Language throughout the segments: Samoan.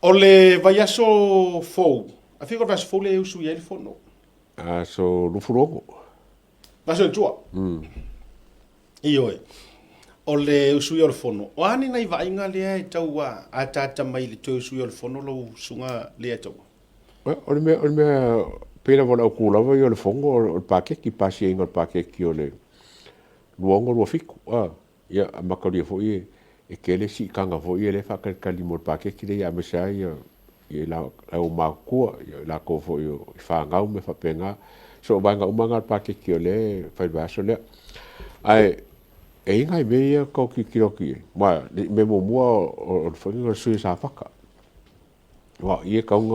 O le vaiaso fou, afio o le vaiaso fou lea e usu i ai le fono? Aso 26. Vaiaso i tua? Ioe. O le usuia o le fono, o a ni nai vaaiga lea e tau ataata mai i le toe usuia o le fono lau susuga Leiataua? O le mea, o le mea pei lava o le autu lava ia o le fono o le paketi, pasiaina o le paketi o le 2027. A, ia, mataulia foi e tele siitaga foi ia lea e faatalitali mo le paketi lea, aemaise lava ia i aumatutua, ia i latou foi i fanau ma mea faapena. So, o vaega uma na o le paketi o lea e fai i le vaiaso lea. Ae e i ai nai mea ia tau tilotilo atu i ai, aua o le mea muamua o le faiga o le sui o Safata. Aua o i e tatau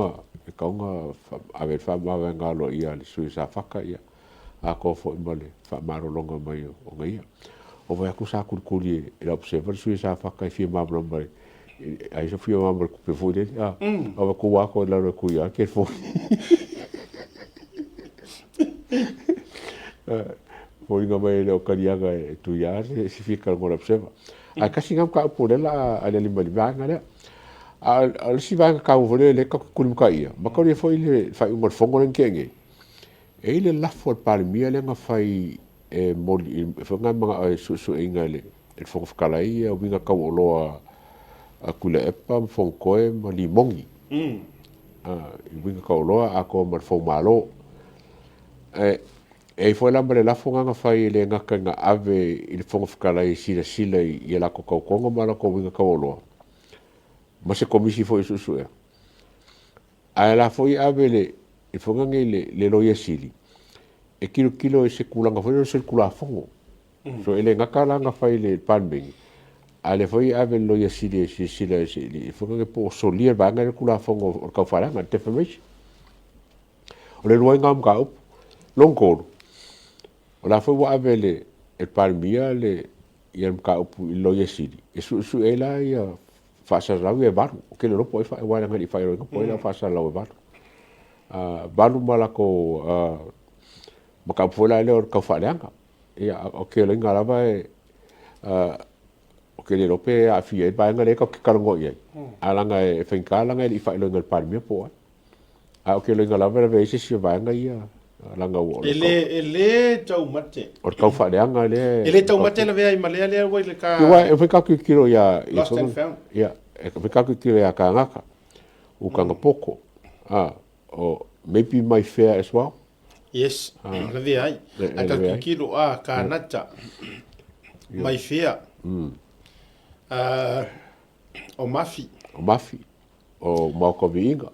ona ave i ai le faamavaega aloaia a le sui o Safata, ia, atoa foi ma le faamalologa mai ona ia. O vaai atu sa tulituli e le Observer le sui o Safata e fia malamalama ai se fia malamalama i le tupe foi lele, a. Avatu atoa i lalo e Tuia le telefoni. Foliga mai e le o taliaga e Tuia se fia talanoa i le Observer. Ae tasi lena mataupu o lea o le a aliali mai i le vaega lea. A o le isi vaega taua foi lea tatou te tulimataia, mataulia foi le faaiuga o le fono lea na tea nei, e i ai le lafo a le Palemia lea na fai e moli, foi na manao e suesueina e le Fofoga Fetalai ia uiga taualoa a Tuilaepa ma Fonotoe ma Limoni, i uiga taualoa atoa ma le foumalo. Ae e i ai foi la ma le lafo lena na fai e le gata ina ave i le Fofoga Fetalai e silasila i a latou tautoga ma a latou uiga taualoa, ma se komisi foi e suesuea, ae la foi e ave i le foga nei le Loia Sili e tilotilo i se tulaga foi lea o le solitulafono. So e le gata la na fai i le Palemene, a o lea foi e ave i le Loia Sili e silasila i le foga nei po o solia le vaega lea o le Tulafono o le Taufaaleaga, le Defamation. O le lua ai lena o mataupu. Lona tolu, o la foi ua ave e le Palemia le mataupu i le Loia Sili e suesue ai la ia faasalalau ia e valu. Ou te le iloa po o ai, aua leaga e le i faailoaina po o ai le au faasalalau e valu. Valu ma latou mataupu foi la lea o le taufaaleaga. Ia, o keloiga lava ou te le iloa pe aafia ai le vaega lea tatou te talanoa i ai, ae leaga e faigata leaga e le i faailoaina e le Palemia po o ai. Ae o keloiga lava e lavea ai se isi o vaega ia, leaga ua... E le, e le taumate. O le taufaaleaga lea... E le taumate lavea ai ma lea lea ua i le ka... Aua e mafai ona tatou tilotilo ia... Lost and found. Ia, e mafai ona tatou tilotilo ia Kanaka, Uganda Poko, o maybe my fair as well. Yes, lavea ai. A tatou tilotilo a Kanata, my fair, o Mafi. O Mafi. O Maota Viiga.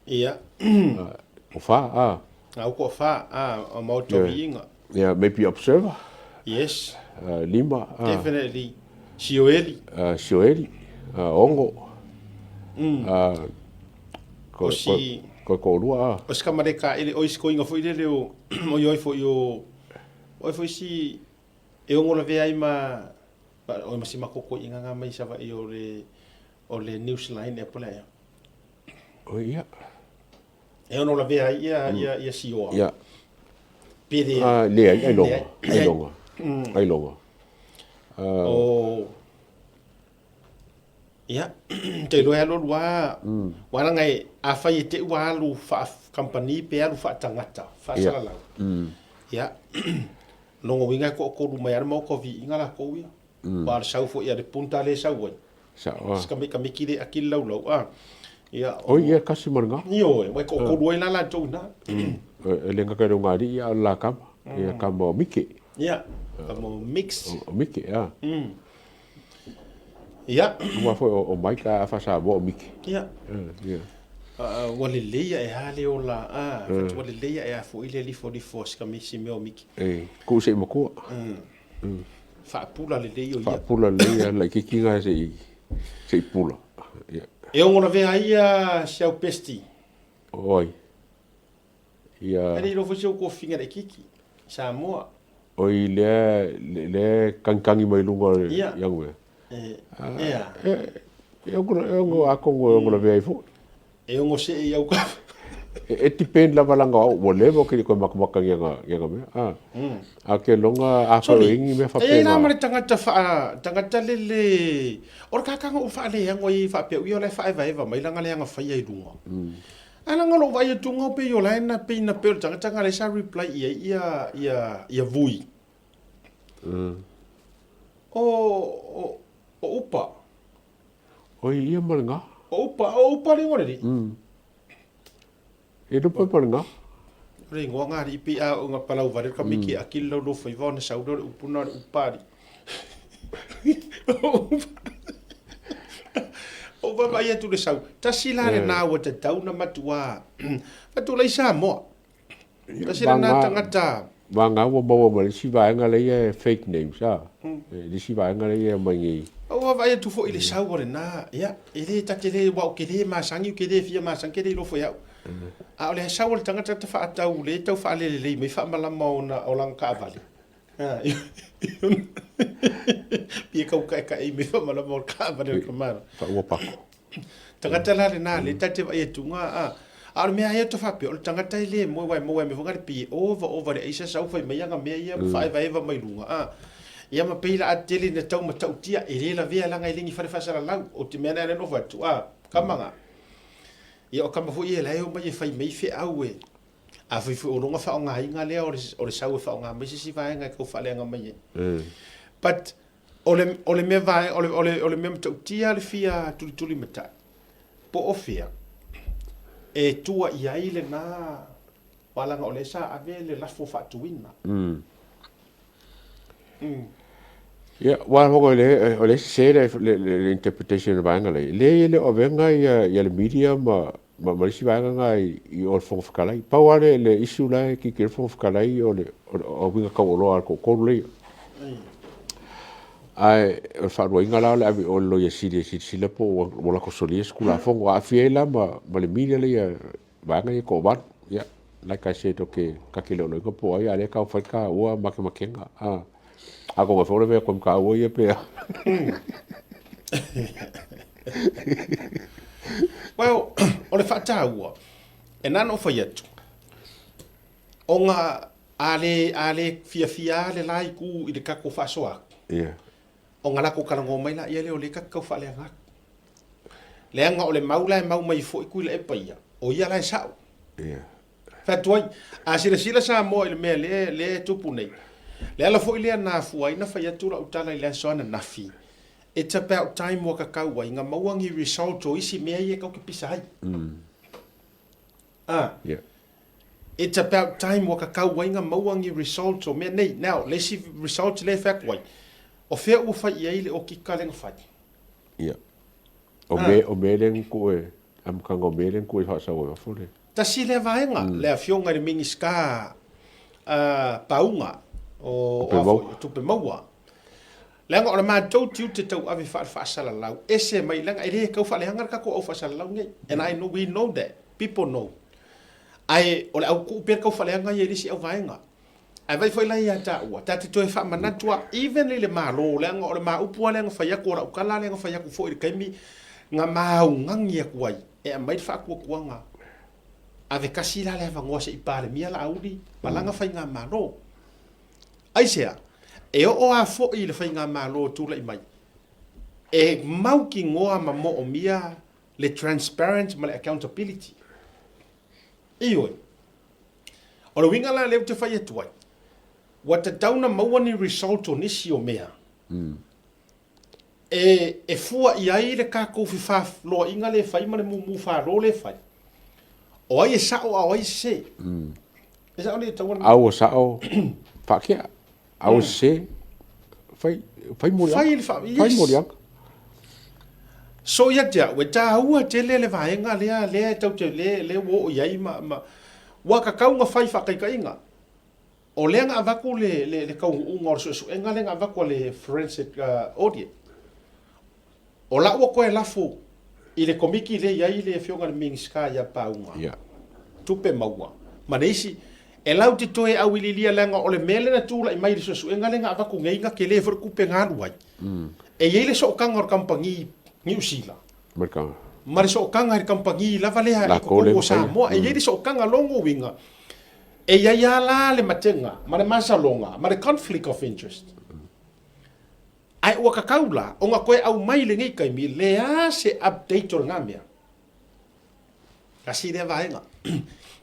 Ia. O fa, a. A o ko fa, a, o Maota Viiga. Yeah, maybe observer. Yes. Lima. Definitely. Sioeli. Sioeli. Ongo. O si... Ko ko lua, a. O si kamare ka ele, o isi koinga foi lele o, o ioi foi o, o foi si, e ongo lavea ai ma, o ma si makoko i nganga mai sava i o le, O le Newsline ea po o le a ea. O ia. E ono lavea ai ia, ia, ia sioa. Ia. Pe le... Ah, leai, ailoga, ailoga, ailoga. O... Ia, te iloa e alu alu lava, aua leaga e, afai e te i ua alu faa-kamupani pe alu faatagata, faasalalau, ia, lona uiga e toatolu mai lava le maota o viiga latou ia. Aua o le sau foi a le punta lea e sau ai. Sao a. Si kamiki le aki le laulau a. Ia. Oi ia kasi ma lena. Ioe, ua e toatolu ai la latou i ina. E le gata i le ugaalii a o le la kama. Ia kama o Mike. Ia, kama o Mix. O Mike, a. Ia. Aua foi o Mike a faa-Samoa o Mike. Ia. Ia. Ua lelei ae a le ola a, ua lelei ae a foi le lifolifo a si kamisi mea o Mike. E, tuu se i matua. Faapula lelei o ia. Faapula lelei ia laitiiti na se i se i pula. Ia. E ono lavea ai ia si au pesti. O ai. Ia. E le iloa foi si au tofiga laitiiti. Samoa. Oi lea lea kagikagi mai luga o le Ia. Young E, ea. E ono e ono atonu e ono lavea ai foi. E ono see i au kafa. E depend lava leaga o au ua leva ou te le i toe matamata i ana mea a. A ou te iloga afai o i ai ni mea faapena. E i ai la ma le tagata faa tagata le le o le kaka na ou faaleago ai faapea ui o la e faaevaeva mai lana leaga faia i luga. Ae leaga o lou vaai atu pei o la e na pei na pei o le tagata na lea sa reply i ai ia ia ia Vui. O o o Upa. Oi ia ma le ga. O Upa, o Upa le igoa o le alii. E lupa ma le ga. O le igoa ga alii pei a oo ina palau vale le kamiki e aki le laulofaiva ona sau lea o le upu lena o le Upa alii. Ou vaavaai atu i le sau, tasi la lena ua tatau ona matua faatulai Samoa. Tasi lena tagata. Vagana ua maua ma le isi vaega lea e fake names a. Le isi vaega lea e aumai nei. Ou vaavaai atu foi i le sau o lena, ia, e le ta te le, aua ou te le masani, ou te le fia masani, ke le iloa foi e au. A o le sau o le tagata ta faatau le tau faalelelei mai faamalama ona o lana taavale. Pei e tau taetae mai faamalama o le taavale o le tamaloa. Faaua pako. Tagata la lena lea ta te vaai atu ga a. A o le mea lava ia ta faapea, o le tagata e le moe, aua e maua ai foi le pei e ova ova le aisa sau fai mai ana mea ia ma faaevaeva mai luga a. Ia ma pei la a tele ina tau matautia, e le lavea leaga e le ni fale faasalalau. O te mea lena lea na ou fai atu, a, kama ga. Ia o kama foi ia la e omai e fai mai feau e, afai foi o lona faaaogaina lea o le sau e faaaoga mai se isi vaega e tau faaleaga mai ai. But O le, o le mea vae, o le, o le, o le mea matautia le fia tulitulimatai, po o fea e tua i ai lena aua leaga o lea sa ave le lafo faatuina. Ia, aua foi o lea e sese le, le interpretation o le vaega lea, leai e le o avega ia le media ma, ma le isi vaega lena i o le Fofoga Fetalai. Pau lava le, le issue la e tilotilo le Fofoga Fetalai o le o uiga taualoa a le toatolu lea. Ae o le faaluaina la o le ave i o i le Loia Sili e silasila po ua latou solia se Tulafono. Aafia ai la ma le media lea ia vaega ia e toavalu. Ia, like I said, ou te ta te le o iloaina po o ai, a o lea e taumafai le taua matematega. Atonu ai foi o le mea toe taua ia pe a. Well, o le faataua, e na ona ou fai atu, ona a le, a le fiafia lava le la itu i le tatou faasoa atu, ona latou talanoa mai laia lea o lea ta te tau faaleaga atu. Leaga o le mau la e mau mai foi Tuilaepa ia, o ia la e sao. Fai atu ai, a silasila Samoa i le mea lea, lea e tupu nei, le ala foi lea na afua ai na fai atu lau tala i le aso ananafi, it's about time ua kakau ai na maua ni result o isi mea ia e tau te pisa ai. Ah. It's about time ua kakau ai na maua ni result o mea nei. Now, le isi result lea e fai atu ai, o fea ua fai i ai le okika lea na fai? Ia. O mea, o mea lea na tuu e, amataga o mea lea na tuu e faasau ai fafo le. Tasi lea vaega, le Afioga i le Minisita Pauga o Tupe Maua. Leaga o le matou tiute tauave faale-faasalalau, ese mai, leaga e le tau faaleaga le tatou au faasalalau nei. And I know, we know that, people know. Ae o le au tuu pea le tau faaleaga ia i le isi au vaega. Ae vaai foi la ia taua, ta te toe faamanatu lava, even i le Malo, leaga o le ma upu lava lea na fai atu, o lau tala lea na fai atu foi i le taimi na maugagi atu ai e aumai le faatuatuaga, ave tasi la le avanoa se i Palemia Laauli ma lana faigamalo. Aisea? E oo lava foi i le faigamalo e tulai mai, e mautinoa ma moomia le transparent ma le accountability. Ioe. O le uiga la lea ou te fai atu ai, ua tatau ona maua ni result o nisi o mea e fua i ai le tatou fefafloaiga lea e fai ma le mumu falo lea e fai. O ai e sao a o ai e sese. E sao le tau A ua sao faatea, a ua sese, fai, fai moliaga. Fai le fa, yes. Fai moliaga. So ia te au, e tāua tele le vaega lea, lea e tau te, lea, lea ua oo i ai ma, ma, ua tatau ona fai faataitaiga. O lea na avatu le, le, le taunuuga o le suesuega lea na avatu a le forensic audit. O la ua toe lafo i le Komiti lea e i ai le Afioga i le Minisita ia Pauga, Tupe Maua ma le isi, e lau te toe auiliilia leaga o le mea lea na tulai mai i le suesuega lea na avatu nei na tele foi le tupe na alu ai. E i ai le sootaga o le kamupani Niu Sila Ma le sootaga i le kamupani lava lea i totonu o Samoa. E i ai le sootaga lona uiga, e i ai lava la le matega ma le masaloga ma le conflict of interest. Ae ua tatau la ona toe aumai i lenei taimi le a se update o lena mea. Tasi lea vaega.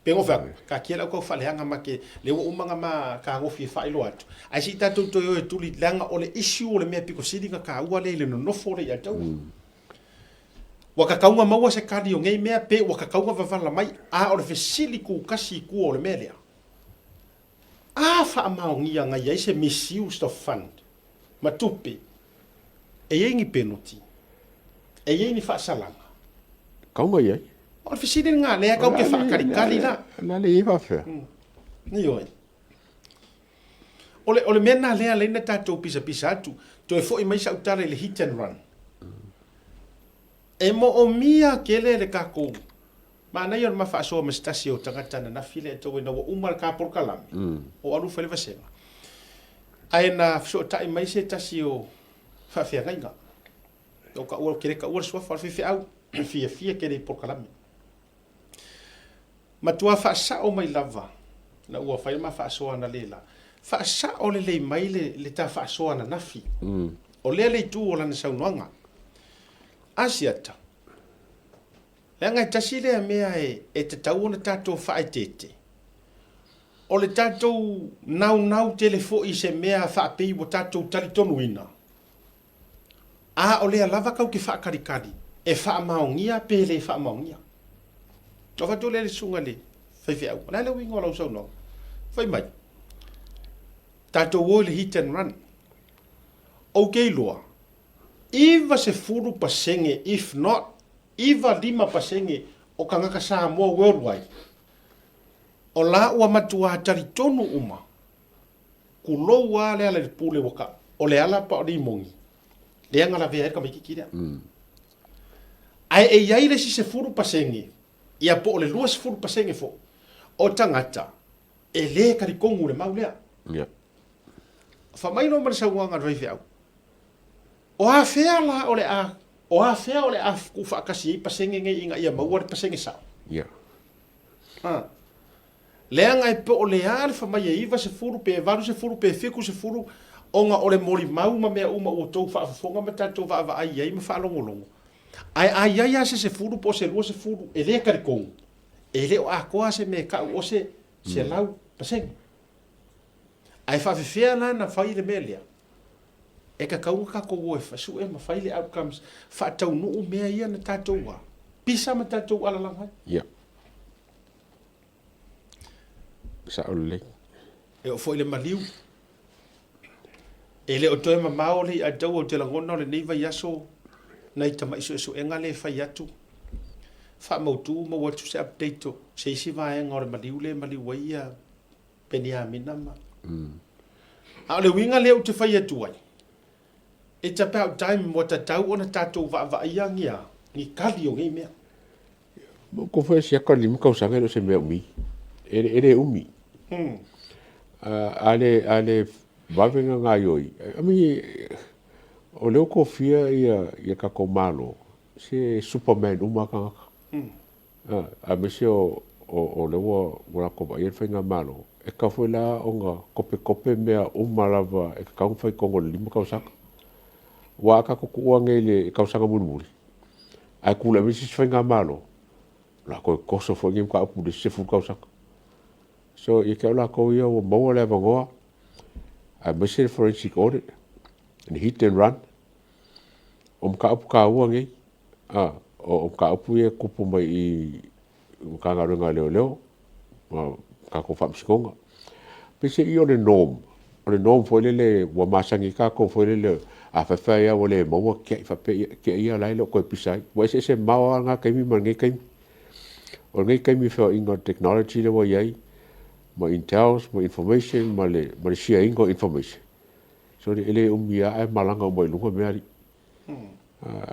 Pei ona ou fai atu, taatia lau tau faaleaga ma te, lea ua uma ona ma tagofi e faailoa atu, ae se i tatou toe o e tuli, leaga o le issue o le mea pito sili ona taua lea i le nonofo lea ia te au. Ua tatau ona maua se tali o nei mea pe ua tatau ona vavala mai, a o le fesili tutasi i tua o le mea lea, a faamaonia na i ai se misused of fund ma tupe, e i ai ni penalty? E i ai ni faasalaga? Kau mai ai. O le fesili lena, lea kau te faatalitali la. O le a le i ai faafefea? Ioe. O le, o le mea lena lea alai na tatou pisapisa atu, toe foi mai sau tala i le hit and run. E moomia tele le tatou manaia o le ma faasoa ma se tasi o tagata ananafi lea e tau ina ua uma le ta polokalame, o alu fai le vasega. Ae na fesootai mai se tasi o faafeagaiga. O taua, ou te le taua le suafa o le faifeau, fiafia tele i polokalame. Matua faasao mai lava ina ua fai le ma faasoa analeila, faasao lelei mai le, le ta faasoa ananafi. O lea le itu o lana saunoaga. Asiata, leaga e tasi lea mea e, e tatau ona tatou faaeteete, o le tatou naunau tele foi i se mea faapei ua tatou talitonuina, A o lea lava kau te faatalitali e faamaonia pe le faamaonia. Ona avatu lea i le susuga i le faifeau, o le a le uiga o lau saunoaga? Fai mai, tatou o i le hit and run. Ou te iloa, 90% if not 95% o tagata Samoa worldwide, o la ua matuā talitonu uma Tulou a le ala i le pule ua ka, o le ala pa o limoni, lea na lavea ai le tamaititi lea. Ae e i ai le isi 10%, ia po o le 20% foi, o tagata e le talitonu i le mau lea. Yeah. Fai mai loa ma le saunoaga a le faifeau, o afea la o le a, o afea o le a tuufaatasi ai pasene nei ina ia maua le pasene sao? Yeah. Ha. Leaga e po o le a le fai mai e 90 pe 80 pe 70 ona o le molimau ma mea uma ua outou faafofoga ma tatou vaavaai i ai ma faalogologo. Ae a i ai lava se 10 po o se 20 e le talitonu, e le o atoa se mea e tau o se 100%. Ae faafefea la na fai le mea lea? E tatau ona tatou o e sue ma fai le outcomes, faataunuu mea ia na tatou a pisa ma tatou alalaga ai. Yeah. Sao lelei. E oo foi i le maliu. E le o toe mamao le iatau ou te lagona o lenei vaiaso nai tamai suesuega lea e fai atu, faamautu maua atu se update o se isi vaega o le maliu lea e maliu ai ia Peniamina ma. A o le uiga lea ou te fai atu ai, it's about time ua tatau ona tatou vaavaaia ni a, ni tali o nei mea. Ua outou fai siaka le 5 tausaga e le o se mea umi. E le umi. A le, a le vave ona gaoioi, I mean, o lea ua tofia ia tatou Malo, se superman uma lava tagata. Aemaise o lea ua latou vaaia le faigamalo, e tatau foi la ona topetope mea uma lava e tatau ona fai i totonu o le 5 tausaga. Aua a tatou tuua nei i le tausaga mulimuli, ae tulai mai se isi faigamalo, o le a toe toso foi lenei mataupu i le isi 10 tausaga. So, ia te au latou ia ua maua le avanoa, aemaise le forensic audit, le hit and run, o mataupu taua nei, o mataupu ia e tupu mai i Matagaluega a Leoleo ma tatou Faamasinoga. Peiseai o le norm, o le norm foi lele ua masani ai tatou foi lele a faifai lava ua le maua tiai faapea ia, tiai ia la e le o toe pisa ai. Ua eseese mamao lava lena taimi ma lenei taimi. O lenei taimi i feoaiga o le technology lea ua i ai ma intels ma information ma le ma le share ina o information, sorry e le umi lava ae malaga uma i luga mea alii.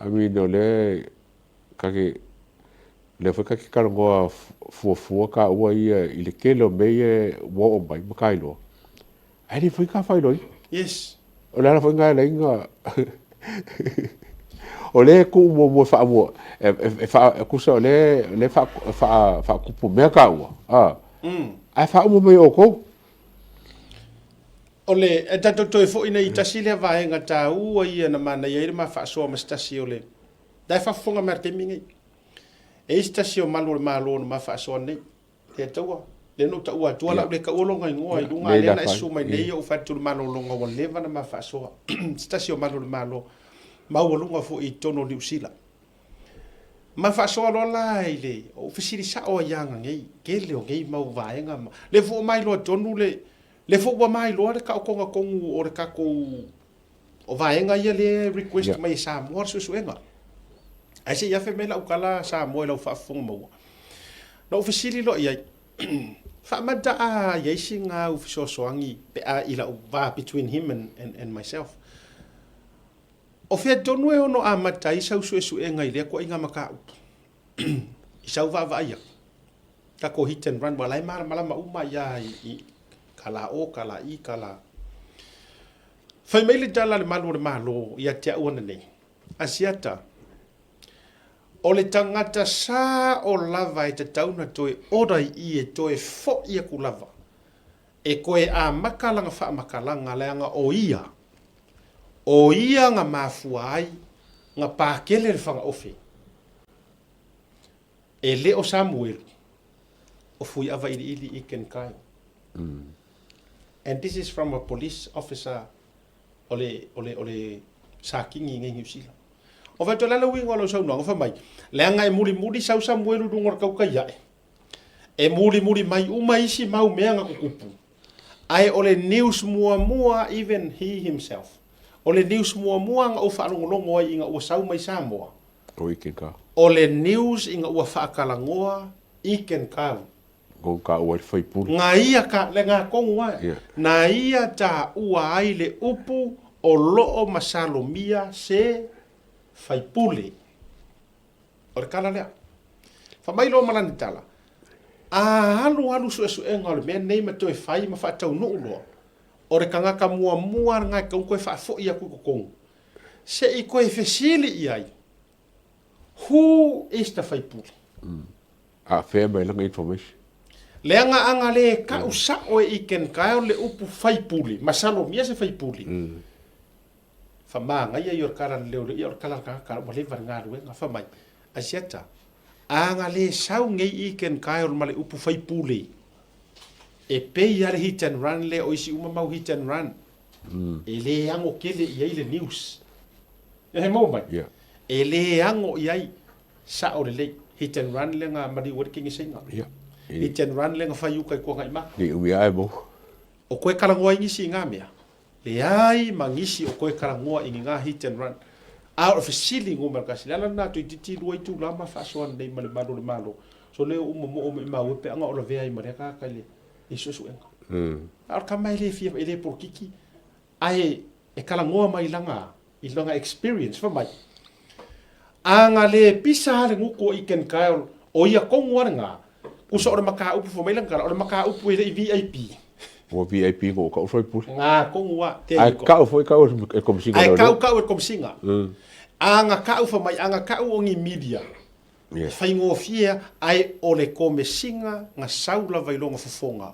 I mean o lea ta te, o lea foi ta te talanoa fuafua taua ia i le tele o mea ia ua oo mai ma ta iloa, ae le mafai ona ta faailoaina. Yes. O le ala foi lena e ala ai ona O lea e tuu muamua e faamua, e, e, e, faa, e tusa o lea, lea faa, faa, faatupu mea taua, a, ae faauma mai e outou. O le, e tatou toe foi nei i tasi lea vaega taua ia na manaia ai le ma faasoa ma se tasi o le, la e faafofoga mai i le taimi nei. E i ai se tasi o malu o le Malo na ma faasoa nei. Lea taua, lea na ou taua atua lau le taua lona igoa i luga, a lea na e susu mai nei ou fai atu i le malologa ua leva ona ma faasoa. Se tasi o malu o le Malo, maualuga foi i totonu o Niu Sila. Ma faasoa loa la i le, ou fesili sao ai ia nei, tele o nei mau vaega ma, lea foi ua mailoa tonu le, lea foi ua mailoa le taotoga tonu o le tatou, o vaega ia lea e request mai e Samoa le suesuega. Ae se i afe mai lau tala Samoa i lau faafofoga maua. Na ou fesili loa i ai, faamata a i ai sina au fesoasoani pe a i lau va between him and myself. O fea tonu e ono amata ai sau suesuega i lea koaiga mataupu? I sau vaavaai atu, tatou hit and run, ua la e malamalama uma ia i ka la o, ka la i, ka la. Fai mai le tala a le malu o le Malo ia te au ananei, Asiata, o le tagata sao lava e tatau ona toe ora i i e toe fo'i atu lava, e toe amata lana faamatalaga leaga o ia, o ia na mafua ai na pakele le fagaofe. E le o Samuelu, o Fuiava Iliili Iken Kai. And this is from a police officer o le, o le, o le Sākini nei Niu Sila. O fai atu, o le a le uiga o lau saunoaga? Fai mai, leaga e mulimuli sau Samuelu i luga o le tautai ae, e mulimuli mai uma isi mau mea na tutupu, ae o le news muamua, even he himself, o le news muamua na ou faalogologo ai ina ua sau mai Samoa, O Iken Kau. O le news ina ua faatalanoa Iken Kau. Ko ka ua le faipule. Na ia ka, le nga kongu ae. Yeah. Na ia taua ai le upu o loo masalomia se faipule. O le tala lea. Fa mai loa ma lana tala, a alu alu suesuega o le mea nei ma toe fai ma faataunuu loa, o le tagata muamua lena e tatau ona toe faafoi atu i totonu, se i toe fesili i ai, Who is the faipule? A fea mai lana information? Leaga aga le kau sao e Iken Kyle le upu faipule, masalomia se faipule. Fa manaia ia o le kala le leo ia o le kala le kala ua leva le galuega fa mai. Asiata, aga le sau nei Iken Kyle ma le upu faipule. E pei lava le hit and run lea o isi uma mau hit and run. E le ago tele i ai le news. E maua mai? Yeah. E le ago i ai sao lelei. Hit and run lea na maliu ai le kegesaiga. Yeah. Hit and run lea na fai uka i Tuangaimaka. Ni umi ae maua. O koe kalangoa i nisi i ngā mea. Leai ma nisi o koe kalangoa i ngā hit and run. A o le fesili ngo ma le kasi, le ala lena toeitiiti lua itula ma faasoa nei ma le malu o le Malo. So lea ua uma mo o maimau e peaga o lavea ai ma lea tagata i le i suesuega. A o le tama e le fia, e le polokiki, ae e talanoa mai i lana, i lana experience, fai mai, a na le pisa lava le gutu o Iken Kyle, o ia tonu lava lena, tusa o le mataupu, fai mai lana tala, o le mataupu e le i VIP. Ua VIP ko kau faipule. Nga tonu lava, there Ae you go. kau foi kau e komesina Ae leo kau leo. kau e le komesina. A na kau, fai mai, a na kau o ni media, Yes. Faigofie ae o le komesiga na sau lava i lona fofoga,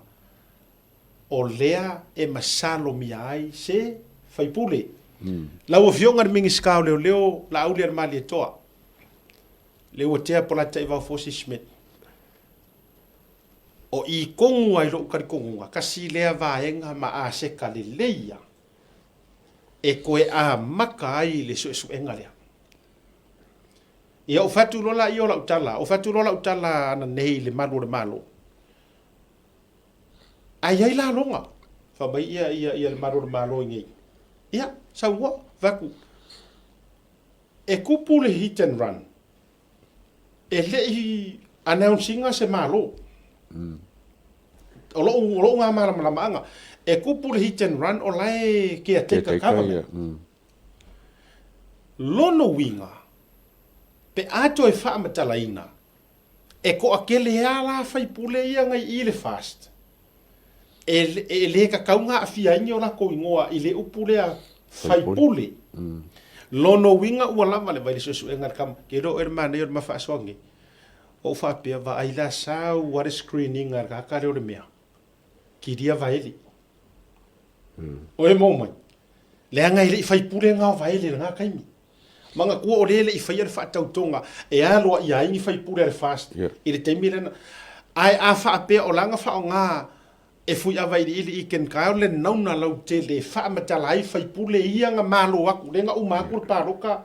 o lea e masalomia ai se faipule. Lau Afioga i le Minisita o Leoleo Laaulialemalietoa, le ua tea Polataivao Fosi Schmidt, o i tonu ai lou talitonuga, kasi lea vaega ma aseta lelei ia e toe amata ai le suesuega lea. Ia, ou fai atu loa laia o lau tala, ou fai atu loa lau tala ananei i le malu o le Malo. Ae i ai laloga, fai mai ia, ia, ia le malu o le Malo i nei. Ia, saunoa, fai atu, e tupu le hit and run, e le i announce ina se Malo. O lou, o lou gamalamalamaga, e tupu le hit and run o la e caretaker government. Lona uiga, pe a toe faamatalaina, e toatele a la faipule ia ngai i le FAST, e, e le tatau ona aafia ai ni o latou igoa i le upu lea faipule. Lona uiga ua lava le vai i le suesuega a le kama. Ke iloa oe le manaia o le ma faasoa nei. Ua ou faapea, vaai la sau a le screen ina a le tagata lea o le mea. Kilia Vaele. O e maua mai? Leaga e le i faipule na o Vaele i lena taimi. Manatua o lea e le i faia le faatautoga e aloaia ai ni faipule a le FAST i le taimi lena. Ae a faapea o lana faaaoga e Fuiavailiili i Ken Kyle le nauna lautele e faamatala ai faipule ia na malo atu, lea na uma atu le palota,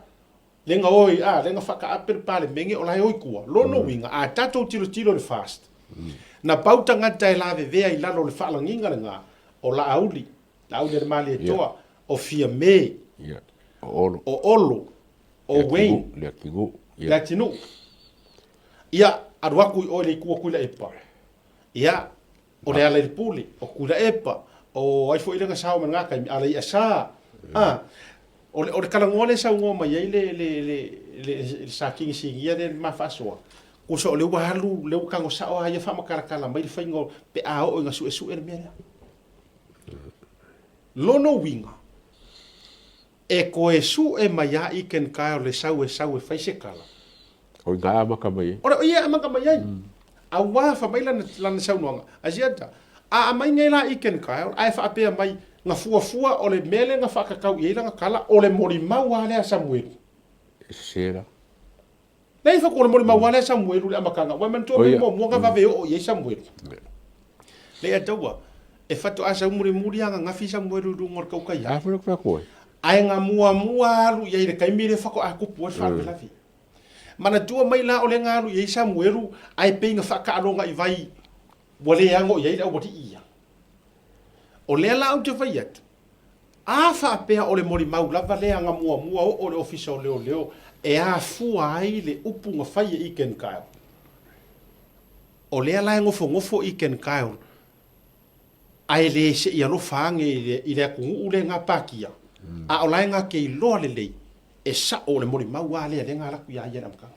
lea na o i, a, lea na faataape le Palemene o la e o i tua. Lona uiga, a tatou tilotilo i le FAST, na pau tagata e lavevea i lalo o le faalagiga lena, o Laauli, Laaulialemalietoa, o Fiame, o Olo, o Olo, o Wayne, Leatinuu, Leatinuu. Ia, alu atu i o i le itu o Tuilaepa. Ia, o Lealailepule, o Tuilaepa, o ai foi lea na sao mai lena taimi, Alaiasa. A, o le, o le talanoa lea e saunoa mai ai le, le, le, le, le Satini Sinia lea ma faasoa, tusa o lea ua alu, lea ua tago sao lava ia faamatalatala mai le faiga o, pe a oo ina suesue le mea lea. Lona uiga, e toe sue mai lava Ethan Kyle le sau e sau e fai se tala. O i ina e amata mai ai. O le, ia e amata mai ai. Aua fai mai lana, lana saunoaga, Asiata, a aumai nei la Ethan Kyle ae faapea mai, na fuafua o le mea lea na faatatau i ai lana tala, o le molimau lava lea a Samuelu. E sese la. Leai fai atu o le molimau lava lea a Samuelu i le amataga, ua e manatua mea muamua na vave oo i ai Samuelu. Leai a taua, e faatoa sau mulimuli lava ananafi Samuelu i luga o le tautai A foi le atu ai. Ae na muamua alu i ai i le taimi lea faatoa tupu ai le faalavelave. Manatua mai la o lea na alu i ai Samuelu ae pei na faataaloga i vai ua le ano i ai le aualii ia. O lea la ou te fai atu, a faapea o le molimau lava lea na muamua oo i le Ofisa o Leoleo e afua ai le upu na fai e Ethan Kyle, o lea la e nofonofo Ethan Kyle ae le se i alofa ane i le atunuu lea na patia, a o la e na te iloa lelei e sao o le molimau lava lea lea na alu atu ia ia i le amataga.